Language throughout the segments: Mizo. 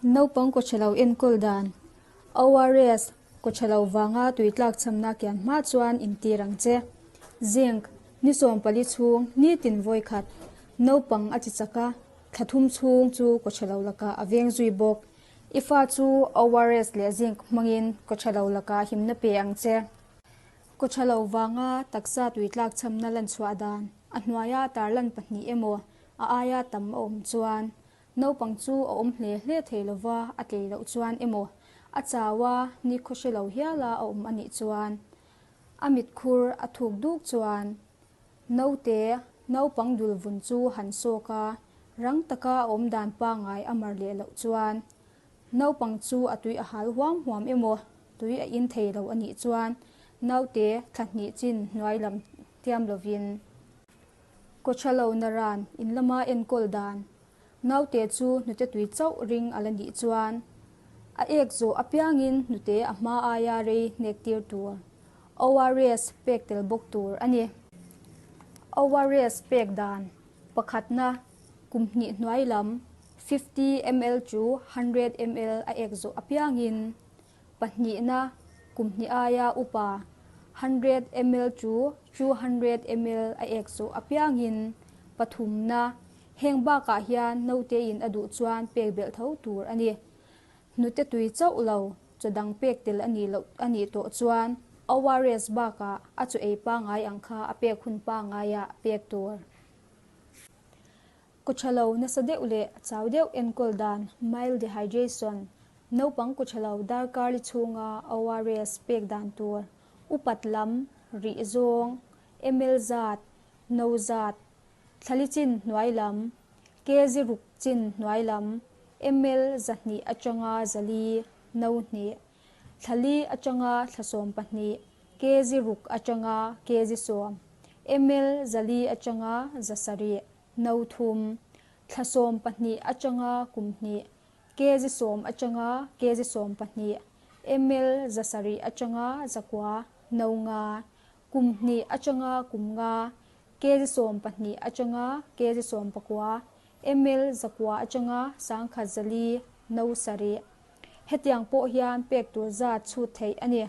Naupang kawchhelo enkawl dan, ORS, kawchhelo vanga tui tlakchhamna kian hma chuan intir ang che. Zinc, ni 14 chhung nitin vawi khat, naupang a chi chak a, thla thum chhung chu kawchhelo lakah a veng zui bawk. I fa chu ORS leh zinc hmangin kawchhelo lakah himna pe ang che. Kawchhelo vanga taksa tui tlakchhamna lanchhuah dan, a hnuaia tarlan pahnih emaw a aia tam a awm chuan Naupang chu a awm hle hle thei lova, a tlei loh chuan emaw, a chau a, nikhaw hre lo hiala a awm a nih chuan, a mitkhur a thuk duk chuan naute naupang dul vun chu han sawk a, rang taka a awm dan pangngai a mar leh loh chuan naupang chu a tui a hal huam huam emaw, tui a in thei lo a nih chuan naute thla hnih chin hnuai lam tiam lovin. Kawchhalo naran in lama enkawl dan naute chu hnute tui chauh ring a la nih chuan a ek zawh apiangin hnute a hma aia rei hnek tir tur ORS pek tel bawk tur a ni. ORS pek dan pakhatna kum hnih hnuai lam 50 ml chu 100 ml a ek zawh apiangin Pahnihna, kum hnih aia upa 100 ml chu 200 ml a ek zawh apiangin pathumna, heng bakah hian nautein a duh chuan pek belh tho tur a ni. Hnute tui chauh lo, chaw dang pek tel a nih loh a nih tawh chuan ORS bakah a chaw ei pangngai ang kha a pek hun pangngaiah pek tur. Kawthalo nasa deuh leh chau deuh enkawl dan, mild dehydration, Naupang kawthalo darkar li chhunga ORS pek dan tur, upat lam, rih zawng, ml zat, no zat, thlali chin hnuai lam, kg ruk chin hnuai lam, ml 200 atanga 400, no hnih, thlali atanga thla 12, kg ruk atanga kg 10, ml 400 atanga 700, no thum, thla 12 atanga kum hnih, kg 10 atanga kg 12, ml 700 atanga 900, no nga, kum hnih atanga kum nga, kg 12 atanga kg 19, ml 900 atanga 1104, no sarih. Hetiang pawh hian pek tur zat chhut theih a ni.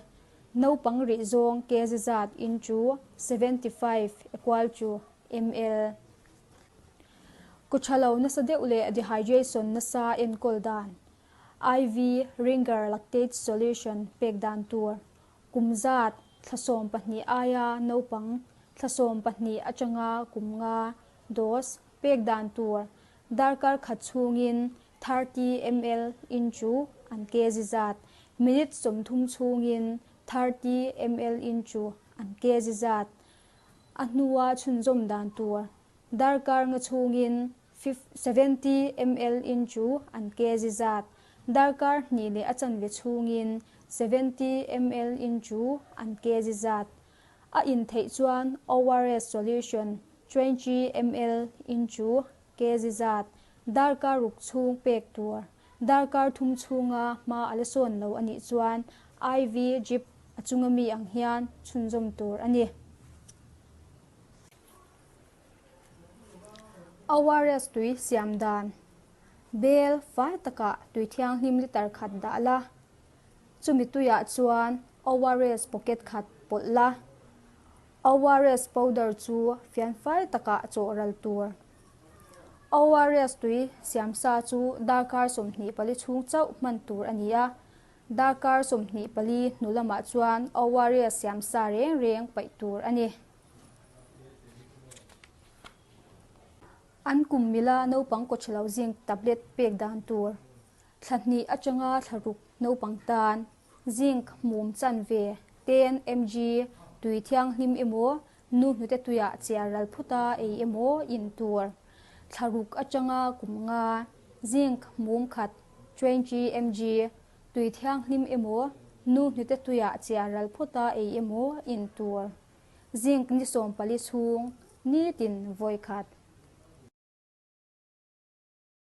Naupang rih zawng kg zat into 75 equal to ml. Kawthalo nasa deuh leh dehydration nasa enkawl dan, IV Ringer lactate solution pek dan tur, kum zat thla 12 aia naupang thla 12 atanga kum nga dose pek dan tur, darkar khat chhungin 30 ml into an kg zat, minute 30 chhungin 30 ml into an kg zat, a hnua chhunzawm dan tur, darkar nga chhungin 70 ml into an kg zat, darkar hnih leh a chanve chhungin 70 ml into an kg zat, a in theih chuan ORS solution 20 ml into kg zat, darkar ruk chhung pek tur, darkar thum chhunga hma a la sawn lo a nih chuan IV drip a chunga mi ang hian chhunzawm tur a ni. ORS tui siam dan, Bel fai takah tui thianghlim liter khat dah la, chumi tuiah chuan ORS pocket khat pawlh la. ORS powder chu fian fai takah chawh ral tur. ORS tui siam sa chu darkar 24 chhung chauh hman tur a ni a, darkar 24 hnu lamah chuan ORS siam sa reng reng paih tur a ni. An kum mila naupang kawchhelo zinc tablet pek dan tur, thla hnih atanga thla ruk naupang tan zinc mum chanve 10 mg tui thianghlim emaw nu hnute tuiah chiar ral phuta ei emaw in tur, thla ruk atanga kum nga zinc mum khat 20 mg tui thianghlim emaw nu hnute tuiah chiar ral phuta ei emaw in tur. Zinc ni 14 chhung nitin vawi khat.